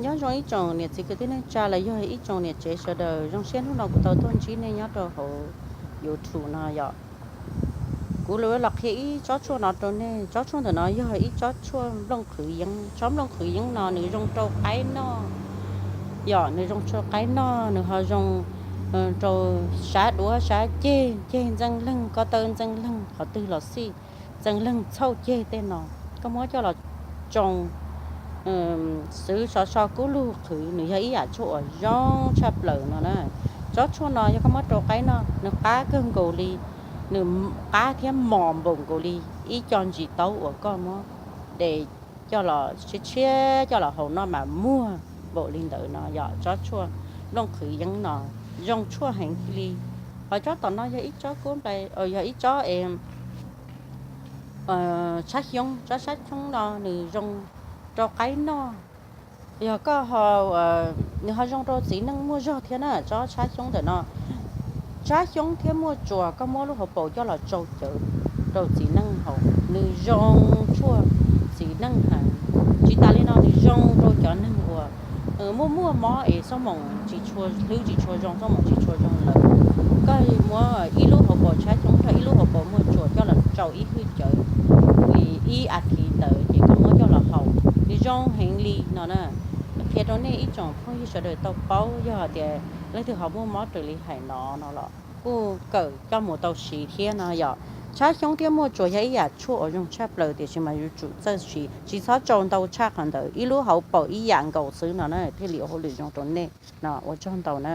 Nyob zoo ib tsoom niam txiv kwv tij neej tsa los yog ib tsoom niam tsev sawv daws, zoo siab hnub no kuv tau tuaj ntsib nej nyob rau hauv YouTube no yom. Kuv los qhia ib tsob tshuaj no rau nej. Tsob tshuaj ntawm no yog ib tsob tshuaj nplooj qhwv yeeb. Tsob nplooj qhwv yeeb no nws zoo rau qaib noj, yog nws zoo rau qaib noj, nws ho zoo rau sab duab sab ceg, ceg ntxeej leeg, ko taw ntxeej leeg, qhov twg los xij, ntxeej leeg txhauj ceg tej no, koj muab coj los tsoo xwb so so kub lug qhwv, nws yog ib yam tshuaj uas zoo tshaj plaws no na. Tsob tshuaj no yog koj muab rau qaib noj, nws qab kawg nkaus li, nws qab thiab mos npaum nkaus li ib co ntsis taub uas koj muab de coj los tshiab tshiab coj los haus noj mas muag npaum li ntawd no yom. Tsob tshuaj nplooj qhwv yeeb no zoo tshuaj heev li. Ho tsob tom no yog ib tsob kub nplai, yog ib tsob es tshab xyoob. Tsob tshab xyoob no nws zoo rau qaib noj. Yog koj, nws ho zoo rau txiv neej muaj zog thiab na. Tsob tshab xyoob ntawm no, tshab xyoob thiab muaj tsuas, koj muab lub hauv paus coj los tsau cawv rau txiv neej haus, nws zoo tshuaj txiv neej heev. Tsis tas li no nws zoo rau cov neeg uas muaj muaj mob es xob moom tsis tshua hlwb, tsis tshua zoo, xob moom tsis tshua zoo lawm, koj muab ib lub hauv paus tshab xyoob thiab ib lub hauv paus muaj tsuas coj los tsau ib hwj cawv li ib as thiv ntawd ces koj muab coj los haus, nws zoo heev li no na. Qhia rau nej ib tsoom phooj ywg sawv daws tau paub, yog tias leej twg ho muaj mob raws li hais no no los kuj kawm coj mus tau siv thiab no yom. Tshab xyoob thiab muaj tsuas yog ib yam tshuaj uas zoo tshaj plaws, tiam sis mas yuav tsum txawj siv, tsis txhob tsau ntau tshaj qhov ntawd, ib lub hauv paus ib yam nkaus xwb no na thiaj li ua hauj lwm zoo rau nej no. Ua tsaug ntau na.